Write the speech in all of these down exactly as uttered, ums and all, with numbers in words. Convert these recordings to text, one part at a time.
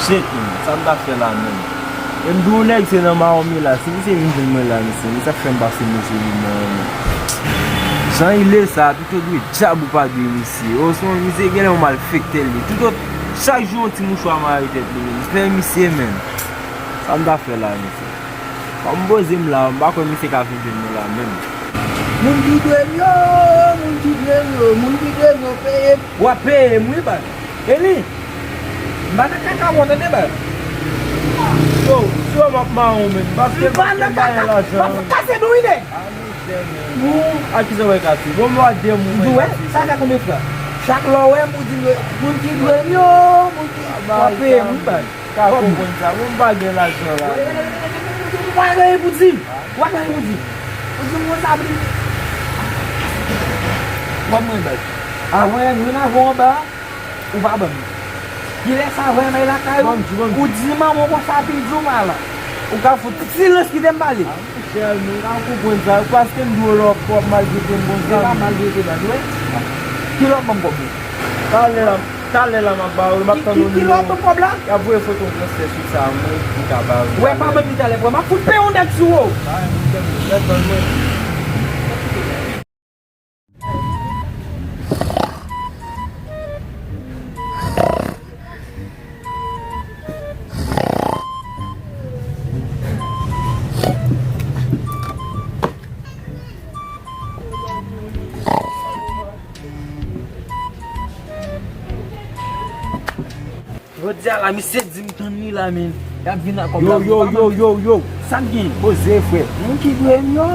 Shit, man, sa m ta fè la menm? E m di w nèg se nan mawon m ye la, si misye vin jwenn mwen la, mesye, misye ap fè m pase move moman, man. Jan li ye sa, pito dwe djab ou pa dwe misye. Osnon misye genlè yon malfektè li ye. Tout, chak jou yon ti mouchwa mare tèt li, men. Fè misye menm. Sa m ta fè la, mesye? Fò m poze m la, m pa kwè misye ka vin jwenn mwen la menm. Moun ki dwe m yo, moun ki dwe m yo, moun ki dwe m yo, peye m. W ap peye m, wi, baz. Eli, m pa nan kaka w, tande, baz. Yo, si w ap mawon, men, paske m pa nan kaka, m ap kase dou, wi, nèg. A mizè, men. Bon, a kisa w wè kase? Bon, m wè de moun. M di w, wè, sa fè konbyen fwa? Chak lè w wè m, ou di m, moun ki dwe m yo, moun ki, w ap peye m, wi, baz. Ka konprann sa. Bon, m pa gen lajan la. Ou pa gen anyen pou di m. Ou pa gen anyen pou di m. Ou di m konsa, bri. W ap mwen bèl. Avan, mwen avè w anba, ou pa ban m. Kilè sa, avan, mwen lakay ou, ou di manman w konsa, pi di w pa la. Ou ka fout silans, kite m pale. Chèl, nou ka konprann sa, paske m di w lòt kòb maltrete m konsa. Se pa maltrete, baz, wè. Kilè w ap ban m kòb yo? Talè la, talè la m ap ba w, m ap tann ou. Kilè w ap ban m kòb la? Y ap voye foto w transfè sou sa, mwen, pou ta ba w. Wè, pa ban m li talè, frè, m ap fout peye yon dèt sou ou. Pa gen pwoblèm, mwen tann mwen. Jodi a la, misye di m tann li la, men. Y ap vin ak kòb la. Yo, yo, yo, yo, yo. Sa k gen? Poze, frè. Moun ki dwe m yo.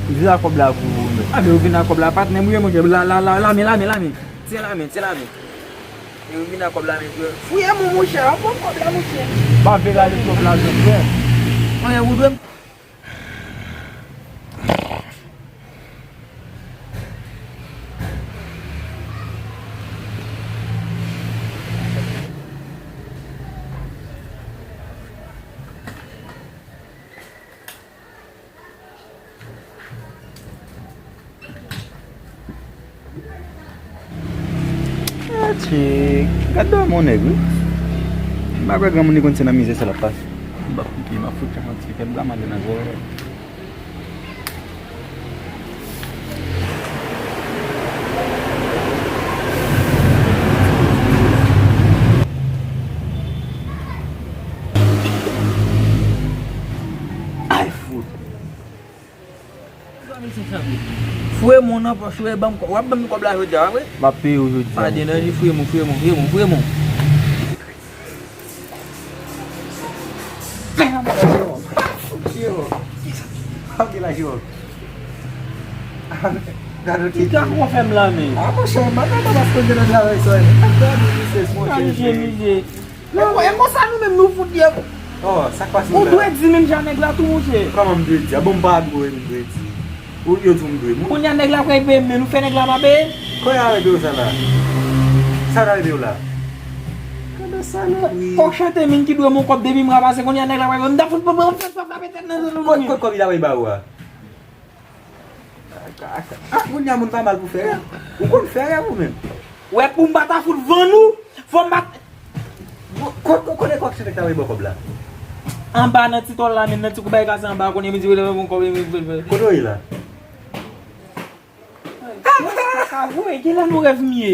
Vin ak kòb la pou ou, men. A, men ou vin ak kòb la, patnè m, wi, monchè. La, la, la, la, men, la, men, la, men. Tyen la, men, tyen la, men. E ou vin ak kòb la, men, frè. Fouye m, monchè. W ap pran kòb la, monchè. Pa vle rale kòb la, frè. Mwen, ou dwe m. Atchik, gad dòmi yon nèg, wi. M pa kwè granmoun li konn se nan mizè sa l ap pase. M p ap pike, m ap fout fè yon ti fè m bla mande nan zòrèy. Ay, fout. Fouye m nan pòch ou, e ban m kò-, w ap ban m kòb la jodi a, wi. M ap peye w jodi a. Pa deranje, fouye m, fouye m, fouye m, fouye m. Gade yon ti. Kisa w fè m la, men? A, monchè, m pa konn paske w te nan travay sa, wi. Gade yon ti, monchè. Manje, manje. E konsa nou menm nou fout ye. Oh, sa k pase la? Ou dwe di menm jan nèg la tou, monchè. Kòman m dwe di a? Bon, m pa dwe, m dwe di. Ou yo di w m dwe moun. Kounye a nèg la pral peye m, men nou fè nèg la pa peye m. Kounye a rete w sa la? Sa ta rete w la? Gade sa la, wi. Fò chante moun ki dwe m yon kòb depi m ranmase, kounye a nèg la pral peye m. M ta fout pran, pran, pran, frape tèt nan zòn nou. Kot, kot kòb li ta pral ba ou a? Ah, kounye a moun pa mal pou fè rèv. Ou konn fè rèv ou menm. Wè, pou m pa ta fout vann ou, fò m pa t- Bon, ko-, ko-, kote kòb se nèg ta voye bò kòb la? Anba nan ti tòl la, men nan ti kou bay kase anba, konnen misye vle bon kòb, men vle, vle. Kote w ye la? Mwen pa ka vwe, genlè nan rèv m ye.